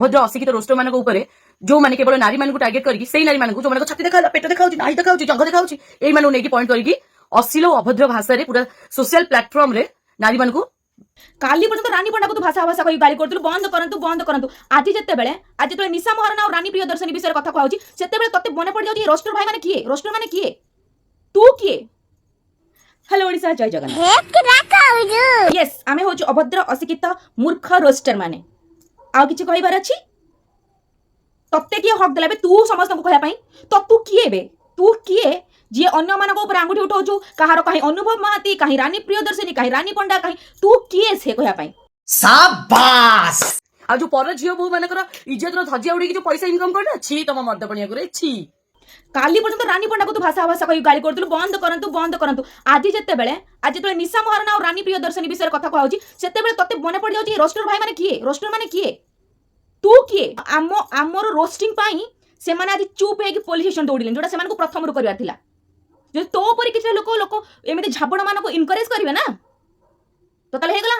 ଅଭଦ୍ର ଅଶିକ୍ଷିତ ରୋଷ୍ଟର ମାନଙ୍କ ଉପରେ, ଯୋଉମାନେ କେବଳ ନାରୀମାନଙ୍କୁ ଟାର୍ଗେଟ କରିକି, ସେଇ ନାରୀମାନଙ୍କୁ ଯୋଉମାନଙ୍କ ଛାତି ଦେଖାଗଲା, ପେଟ ଦେଖାଉଛି, ନାହି ଦେଖାଉଛି, ଜଙ୍ଘ ଦେଖାଉଛି, ଏଇମାନଙ୍କୁ ନେଇକି ପଏଣ୍ଟ କରିକି ଅଶ୍ଳୀଳ ଓ ଅଭଦ୍ର ଭାଷାରେ ପୁରା ସୋସିଆଲ ପ୍ଲାଟଫର୍ମରେ ନାରୀମାନଙ୍କୁ କାଲି ପର୍ଯ୍ୟନ୍ତ ରାନୀ ପଣ୍ଡାକୁ ତୁ ଭାଷା ଭାଷା କହି ଗାଳି କରୁଥିଲୁ, ବନ୍ଦ କରନ୍ତୁ, ବନ୍ଦ କରନ୍ତୁ। ଆଜି ଯେତେବେଳେ ନିଶା ମହାରଣା ଆଉ ରାନୀ ପ୍ରିୟଦର୍ଶିନୀ ବିଷୟରେ କଥା କୁହାଉଛି, ସେତେବେଳେ ତତେ ମନେ ପଡିଯାଉଛି ରୋଷ୍ଟର ଭାଇ ମାନେ କିଏ, ରୋଷ୍ଟର ମାନେ କିଏ, ତୁ କିଏ? ହ୍ୟାଲୋ ଓଡ଼ିଶା, ଜୟ ଜଗନ୍ନାଥ। ୟେସ୍, ଆମେ ହଉଛୁ ଅଭଦ୍ର, ଅଶିକ୍ଷିତ, ମୂର୍ଖ ରୋଷ୍ଟର ମାନେ। ଆଉ କିଛି କହିବାର ଅଛି? ତତେ କିଏ ହକ୍ ଦେଲା ବେ ତୁ ସମସ୍ତଙ୍କୁ କହିବା ପାଇଁ? ତ ତୁ କିଏ ବେ? ତୁ କିଏ ଯିଏ ଅନ୍ୟମାନଙ୍କ ଉପରେ ଆଙ୍ଗୁଠି ଉଠାଉଛୁ? କାହାର କାହିଁ ଅନୁଭବ ମହାନ୍ତି, କାହିଁ ରାନୀ ପ୍ରିୟଦର୍ଶିନୀ, କାହିଁ ରାନୀ ପଣ୍ଡା, କାହିଁ ତୁ କିଏ ସେ କହିବା ପାଇଁ? ସାବାସ୍। ଆଉ ଯୋଉ ପର ଝିଅ ବୋହୂ ମାନଙ୍କର ଇଜ୍ଜତର ଧଜିଆ ଉଡେଇକି ଯୋଉ ପଇସା ଇନକମ କରୁନା, ଛି ତମ ମଦପଣିଆକୁ ରେ ଛି। କାଲି ପର୍ଯ୍ୟନ୍ତ ରାନୀ ପଣ୍ଡାକୁ ତୁ ଭାଷା ଭାଷା କହି ଗାଳି କରୁଥିଲୁ, ବନ୍ଦ କରନ୍ତୁ, ବନ୍ଦ କରନ୍ତୁ। ଆଜି ଯେତେବେଳେ ନିଶା ମହାରଣା ଆଉ ରାନୀ ପ୍ରିୟଦର୍ଶିନୀ ବିଷୟରେ କଥା କୁହାଉଛି, ସେତେବେଳେ ତତେ ମନେ ପଡିଯାଉଛି ରୋଷ୍ଟର ଭାଇ ମାନେ କିଏ, ରୋଷ୍ଟର ମାନେ କିଏ, ତୁ କିଏ? ଆମର ରୋଷ୍ଟିଂ ପାଇଁ ସେମାନେ ଆଜି ଚୁପ୍ ହେଇକି ପୋଲିସ ଷ୍ଟେସନ ଦୌଡ଼ିଲେ, ଯୋଉଟା ସେମାନଙ୍କୁ ପ୍ରଥମରୁ କରିବାର ଥିଲା। ଯଦି ତୋ ପରି କିଛି ଲୋକ ଲୋକ ଏମିତି ଝାବଡ଼ ମାନଙ୍କୁ ଇନକରେଜ କରିବେ ନା, ତ ତାହେଲେ ହେଇଗଲା,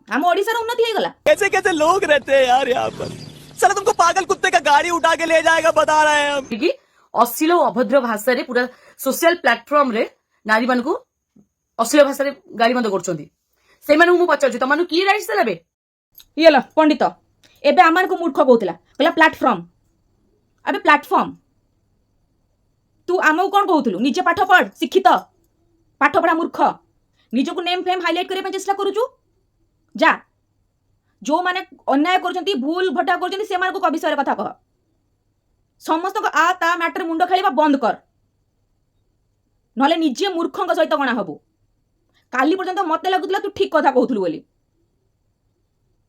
ଆମ ଓଡ଼ିଶାର ଉନ୍ନତି ହେଇଗଲା। कैसे कैसे लोग रहते हैं यार यहाँ पर। साला, तुमको पागल कुत्ते का गाड़ी उठा के ले जाएगा, बता रहे हैं हम। କି ଅଶ୍ଳୀଳ ଓ ଅଭଦ୍ର ଭାଷାରେ ପୁରା ସୋସିଆଲ ପ୍ଲାଟଫର୍ମରେ ନାରୀମାନଙ୍କୁ ଅଶ୍ଳୀଳ ଭାଷାରେ ଗାଳିମନ୍ଦ କରୁଛନ୍ତି, ସେଇମାନଙ୍କୁ ମୁଁ ପଚାରୁଛି, ତମମାନଙ୍କୁ କିଏ ରାଇଟ୍ସ ଦେଲା ବେ? ଇଏ ହେଲା ପଣ୍ଡିତ। ଏବେ ଆମମାନଙ୍କୁ ମୂର୍ଖ କହୁଥିଲା, କହିଲା ପ୍ଲାଟଫର୍ମ। ଆବେ ପ୍ଲାଟଫର୍ମ, ତୁ ଆମକୁ କ'ଣ କହୁଥିଲୁ? ନିଜେ ପାଠ ପଢ, ଶିକ୍ଷିତ ପାଠ ପଢା ମୂର୍ଖ। ନିଜକୁ ନେମ୍ ଫେମ୍ ହାଇଲାଇଟ୍ କରିବା ପାଇଁ ଚେଷ୍ଟା କରୁଛୁ। ଯା, ଯୋଉମାନେ ଅନ୍ୟାୟ କରୁଛନ୍ତି, ଭୁଲ ଭଟା କରୁଛନ୍ତି, ସେମାନଙ୍କୁ କ ବିଷୟରେ କଥା କହ। ସମସ୍ତଙ୍କ ଆ ତା ମ୍ୟାଟର ମୁଣ୍ଡ ଖେଳିବା ବନ୍ଦ କର, ନହେଲେ ନିଜେ ମୂର୍ଖଙ୍କ ସହିତ ଗଣା ହବୁ। କାଲି ପର୍ଯ୍ୟନ୍ତ ମତେ ଲାଗୁଥିଲା ତୁ ଠିକ କଥା କହୁଥିଲୁ ବୋଲି,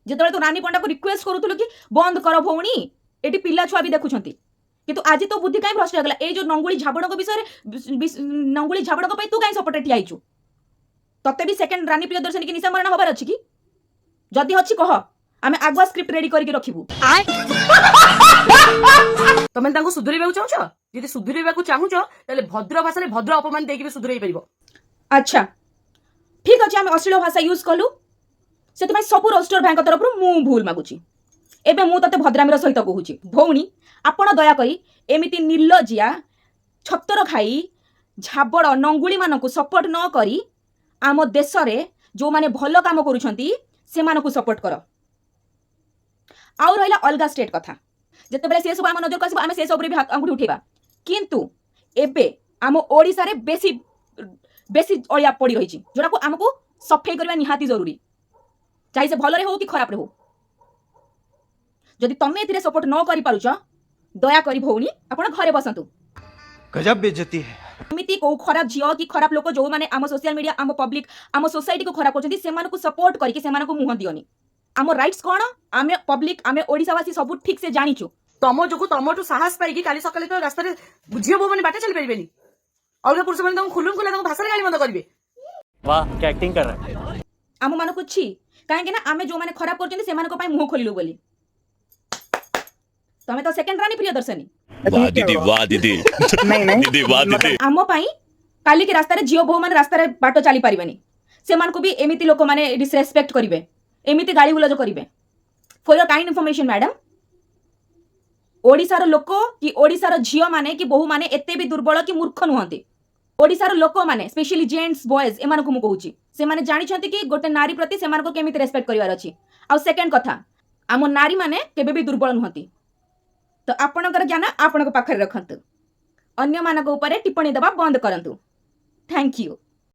ଯେତେବେଳେ ତୁ ରାନୀ ପଣ୍ଡାକୁ ରିକ୍ୱେଷ୍ଟ କରୁଥିଲୁ କି ବନ୍ଦ କର ଭଉଣୀ, ଏଠି ପିଲା ଛୁଆ ବି ଦେଖୁଛନ୍ତି। କିନ୍ତୁ ଆଜି ତୋ ବୁଦ୍ଧି କାହିଁ ଭ୍ରଷ୍ଟ ହେଇଗଲା? ଏଇ ଯୋଉ ନଙ୍ଗୁଳି ଝାବଡ଼ଙ୍କ ବିଷୟରେ, ନଙ୍ଗୁଳି ଝାବଡ଼ଙ୍କ ପାଇଁ ତୁ କାହିଁ ସପୋର୍ଟରେ ଠିଆ ହେଇଛୁ? ତତେ ବି ସେକେଣ୍ଡ ରାନୀ ପ୍ରିୟଦର୍ଶିନୀ କି ନିଶା ମହାରଣା ହବାର ଅଛି କି? ଯଦି ଅଛି କହ, ଆମେ ଆଗୁଆ ସ୍କ୍ରିପ୍ଟ ରେଡି କରିକି ରଖିବୁ। ତମେ ତାଙ୍କୁ ସୁଧୁରିବାକୁ ଚାହୁଁଛ? ଯଦି ସୁଧୁରିବାକୁ ଚାହୁଁଛ, ତାହେଲେ ଭଦ୍ର ଭାଷାରେ ଭଦ୍ର ଅପମାନ ଦେଇକି ବି ସୁଧୁରେଇ ପାରିବ। ଆଚ୍ଛା, ଠିକ ଅଛି, ଆମେ ଅଶ୍ଳୀଳ ଭାଷା ୟୁଜ୍ କଲୁ, ସେଥିପାଇଁ ସବୁ ରୋଷ୍ଟର ଭାଇଙ୍କ ତରଫରୁ ମୁଁ ଭୁଲ ମାଗୁଛି। ଏବେ ମୁଁ ତତେ ଭଦ୍ରାମୀର ସହିତ କହୁଛି ଭଉଣୀ, ଆପଣ ଦୟାକରି ଏମିତି ନିର୍ଲଜିଆ, ଛତର ଖାଇ, ଝାବଡ଼ ନଙ୍ଗୁଳିମାନଙ୍କୁ ସପୋର୍ଟ ନ କରି ଆମ ଦେଶରେ ଯେଉଁମାନେ ଭଲ କାମ କରୁଛନ୍ତି, ସେମାନଙ୍କୁ ସପୋର୍ଟ କର। ଆଉ ରହିଲା ଅଲଗା ଷ୍ଟେଟ୍ କଥା, ଯେତେବେଳେ ସେସବୁ ଆମ ନଜରକୁ ଆସିବ, ଆମେ ସେସବୁରେ ବି ଆଙ୍ଗୁଠି ଉଠେଇବା। କିନ୍ତୁ ଏବେ ଆମ ଓଡ଼ିଶାରେ ବେଶୀ ବେଶୀ ଅଳିଆ ପଡ଼ି ରହିଛି, ଯୋଉଟାକୁ ଆମକୁ ସଫେଇ କରିବା ନିହାତି ଜରୁରୀ, ଚାହେ ସେ ଭଲରେ ହଉ କି ଖରାପରେ ହଉ। ଯଦି ତମେ ଏଥିରେ ସପୋର୍ଟ ନ କରିପାରୁଛ, ଦୟାକରି ଭଉଣୀ, ଆପଣ ଘରେ ବସନ୍ତୁ। गजब बेइज्जती है। ଏମିତି କୋଉ ଖରାପ ଝିଅ କି ଖରାପ ଲୋକ, ଯୋଉମାନେ ଆମ ସୋସିଆଲ ମିଡିଆ, ଆମ ପବ୍ଲିକ, ଆମ ସୋସାଇଟିକୁ ଖରାପ କରୁଛନ୍ତି, ସେମାନଙ୍କୁ ସପୋର୍ଟ କରିକି ସେମାନଙ୍କୁ ମୁହଁ ଦିଅନି। ଆମ ରାଇଟ୍ସ କ'ଣ, ଆମେ ପବ୍ଲିକ, ଆମେ ଓଡ଼ିଶାବାସୀ ସବୁ ଠିକ ସେ ଜାଣିଛୁ। ତମ ଯୋଗୁ, ତମଠୁ ସାହସ ପାଇକି କାଲି ସକାଳେ ତ ରାସ୍ତାରେ ଝିଅ ବୋହୂ ମାନେ ବାଟ ଚାଲି ପାରିବେନି। ଅଲଗା ପୁରୁଷ ମାନେ ତାଙ୍କୁ ଖୁଲୁମ ଖୁଲା ତାଙ୍କୁ ଭାଷାରେ ଗାଳି ମନ୍ଦ କରିବେ। वाह, क्या एक्टिंग कर रहा है! ଆମମାନଙ୍କୁ ଛି, କାହିଁକି ନା ଆମେ ଯୋଉମାନେ ଖରାପ କରୁଛନ୍ତି, ସେମାନଙ୍କ ପାଇଁ ମୁହଁ ଖୋଲିଲୁ ବୋଲି। ତମେ ତ ସେକେଣ୍ଡ ରାନୀ ପ୍ରିୟଦର୍ଶିନୀ। वाह दीदी, वाह दीदी, दीदी वाह दीदी। ଆମ ପାଇଁ କାଲିକି ରାସ୍ତାରେ ଝିଅ ବୋହୂ ମାନେ ରାସ୍ତାରେ ବାଟ ଚାଲି ପାରିବେନି। ସେମାନଙ୍କୁ ବି ଏମିତି ଲୋକମାନେ ଡିସରେସ୍ପେକ୍ଟ କରିବେ, ଏମିତି ଗାଳି ଗୁଲଜ କରିବେ। For your kind information, madam, ଓଡ଼ିଶାର ଲୋକ କି ଓଡ଼ିଶାର ଝିଅମାନେ କି ବୋହୂମାନେ ଏତେ ବି ଦୁର୍ବଳ କି ମୂର୍ଖ ନୁହନ୍ତି। ଓଡ଼ିଶାର ଲୋକମାନେ, ସ୍ପେଶାଲି ଜେଣ୍ଟସ୍, ବଏଜ୍, ଏମାନଙ୍କୁ ମୁଁ କହୁଛି, ସେମାନେ ଜାଣିଛନ୍ତି କି ଗୋଟେ ନାରୀ ପ୍ରତି ସେମାନଙ୍କୁ କେମିତି ରେସ୍ପେକ୍ଟ କରିବାର ଅଛି। ଆଉ ସେକେଣ୍ଡ କଥା, ଆମ ନାରୀମାନେ କେବେ ବି ଦୁର୍ବଳ ନୁହନ୍ତି। ତ ଆପଣଙ୍କର ଜ୍ଞାନ ଆପଣଙ୍କ ପାଖରେ ରଖନ୍ତୁ, ଅନ୍ୟମାନଙ୍କ ଉପରେ ଟିପ୍ପଣୀ ଦେବା ବନ୍ଦ କରନ୍ତୁ। Thank you.